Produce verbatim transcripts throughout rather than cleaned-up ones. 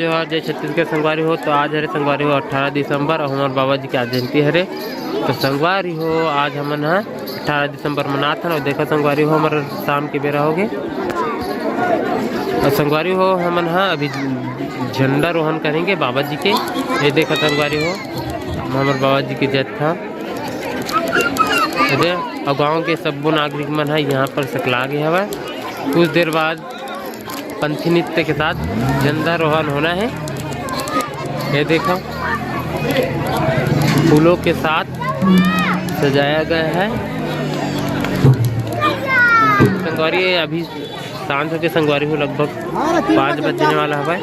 जोहार, जय छत्तीसगढ़ संगवारी हो। तो आज हरे संगवारी हो अट्ठारह दिसंबर अउ हमर बाबा जी के आज जयंती हरे। तो संगवारी हो, आज हमन ह अट्ठारह दिसंबर मनात हन। अउ देखा संगवारी हो, हमर शाम के बेरा होगे। अउ संगवारी हो, हमन ह अभी झंडा रोहन करेंगे बाबा जी के। ये देखा संगवारी हो, हमर बाबा जी के जत्था। अउ गांव के सब्बो नागरिक मन ह यहाँ पर सकला गे हवय। कुछ देर बाद पंथी नृत्य के साथ झंडा रोहन होना है। ये देखो, फूलों के साथ सजाया गया है। संगवारी, अभी सांझ होके संगवारी हो, लगभग पाँच बजने वाला हवय।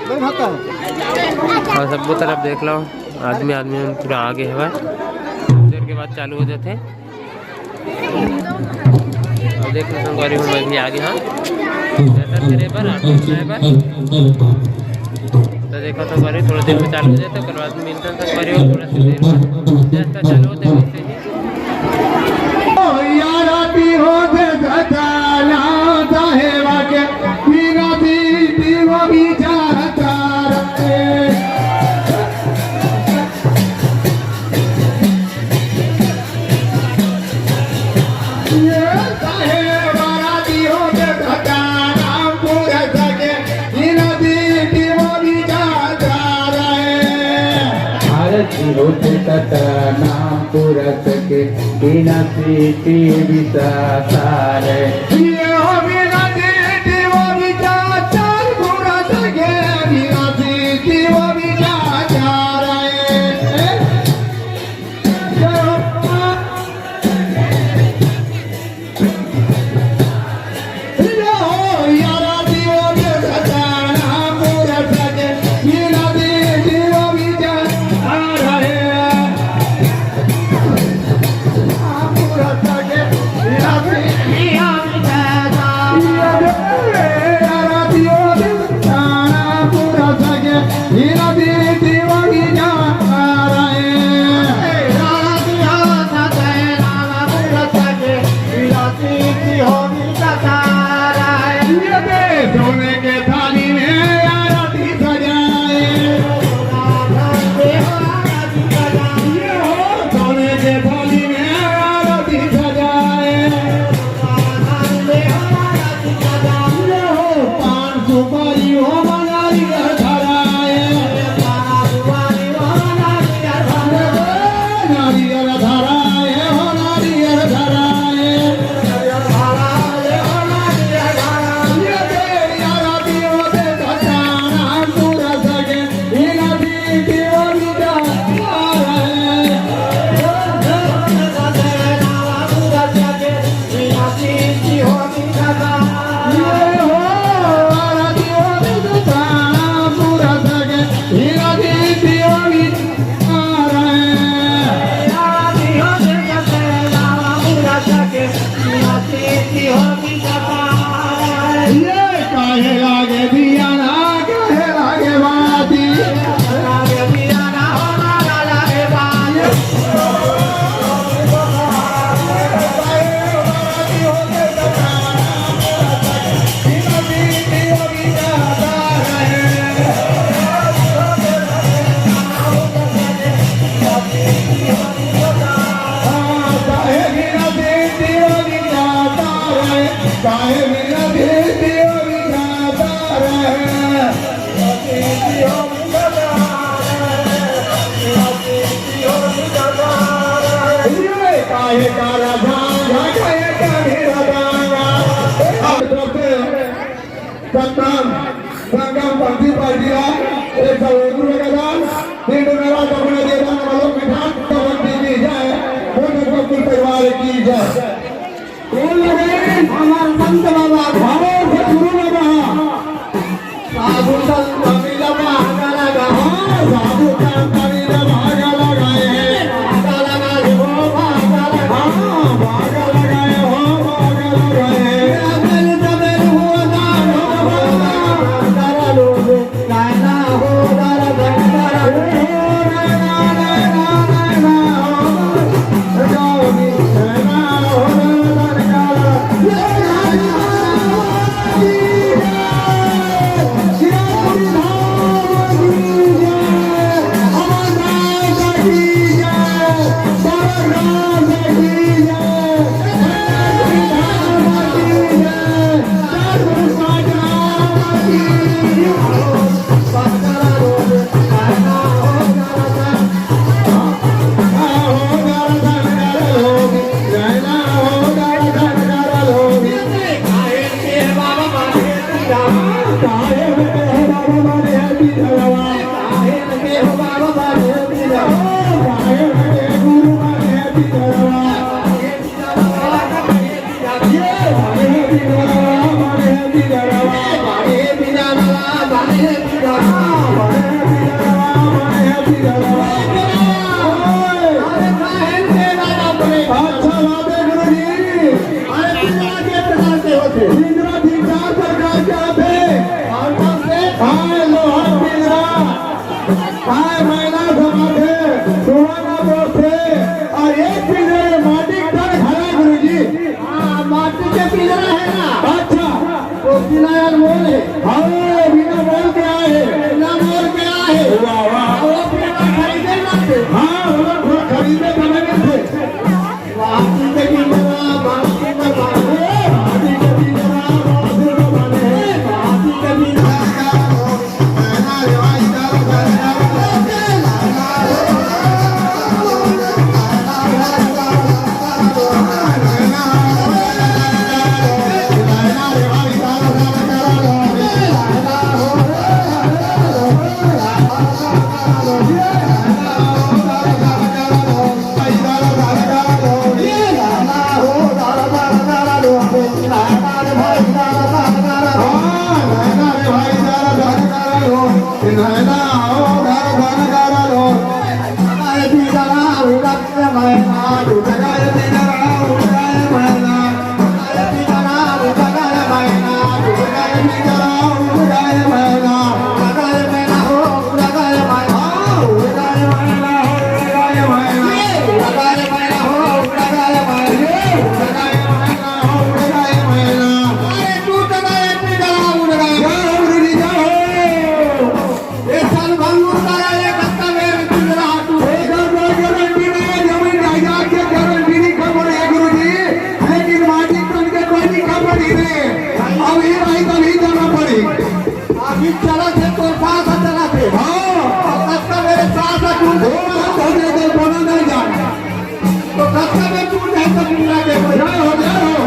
अउ सब्बो तरफ देख लो, आदमी आदमी मन पूरा आगे हवय। देर के बाद चालू हो जाथे। अब देख लो संगवारी हो, मैं भी आ गया हूँ दर्शन करे बर, आरती सुनाए बर। तो देखो संगवारी, थोड़ा देर में चालू हो जाए, तो ओकर बाद मिलते हैं संगवारी हो, थोड़ा सा देर में जैसा चालू होते वैसे ही। सतनाम संगम पंथी पार्टी ला एक सौ एक रुपये का दान, तीन रुपये का दान, अपना दे दान, हम लोग मिठान, तो पंथी की जय, वो सबको कुल परिवार की जय। कौन लगे? हमार संत बाबा, भाव से शुरू में रहा। साधु संत मिला भागा लगा। हाँ, साधु संत मिला भागा लगाए। भागा लगाए हो, भागा लगाए। हाँ, भागा लगाए हो, भागा लगाए। लेकिन माटी तन के कोई नहीं खबर ही नहीं। अब ये भाई तभी जाना पड़ी। अभी चला थे तो सास चला थे। हाँ। कब का मेरे सास टूट वो बात हो गई तो बोला नहीं जाना। तो कब का मैं टूट है तो टूटा के जय हो, जय हो।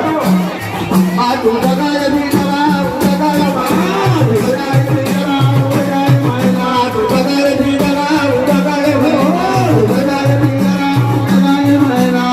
आ तू जगा ये भी जगा, जगा ये माया, जगा ये भी जगा, जगा ये माया। आ तू जगा ये भी जगा, जगा ये माया, जगा ये भी जगा, जगा ये माया।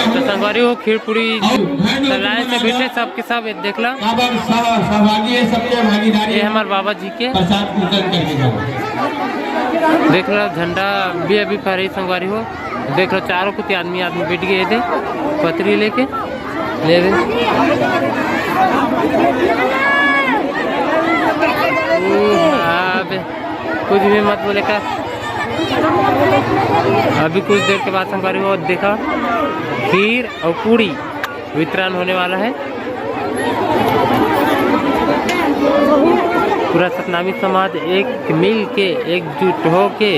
तो संगवारी हो, खीर पूरी तलाए से बैठे सबके सब, ये देख ला। काबर सह-, सहभागी है, सबके भागीदारी ये है। हमार बाबा जी के प्रसाद वितरण करके जाओ। देख ला, झंडा भी अभी फहरे संगवारी हो। देख ला, चारों कुछ आदमी, आदमी बैठ गए थे पतरी लेके। ले दे। अबे, कुछ भी मत बोले का। अभी कुछ देर के बाद संगवारी हो, देखा, खीर और पूरी वितरण होने वाला है। पूरा सतनामी समाज एक मिल के, एकजुट होके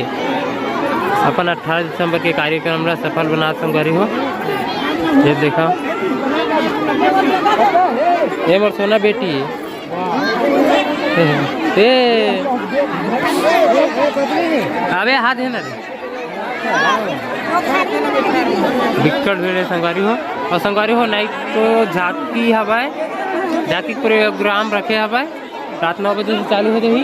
अपन अठारह दिसंबर के कार्यक्रम ला सफल बना संगवारी हो। ये देखा, ये मोर सोना बेटी है। ए, अबे हाथ है ना रे। बिक्कट भीड़ है संगवारी हो। और संगवारी हो, नाइट को झांकी हवाए, झांकी प्रोग्राम रखे हवाए, रात नौ बजे से चालू हो जाही।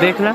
देख ला।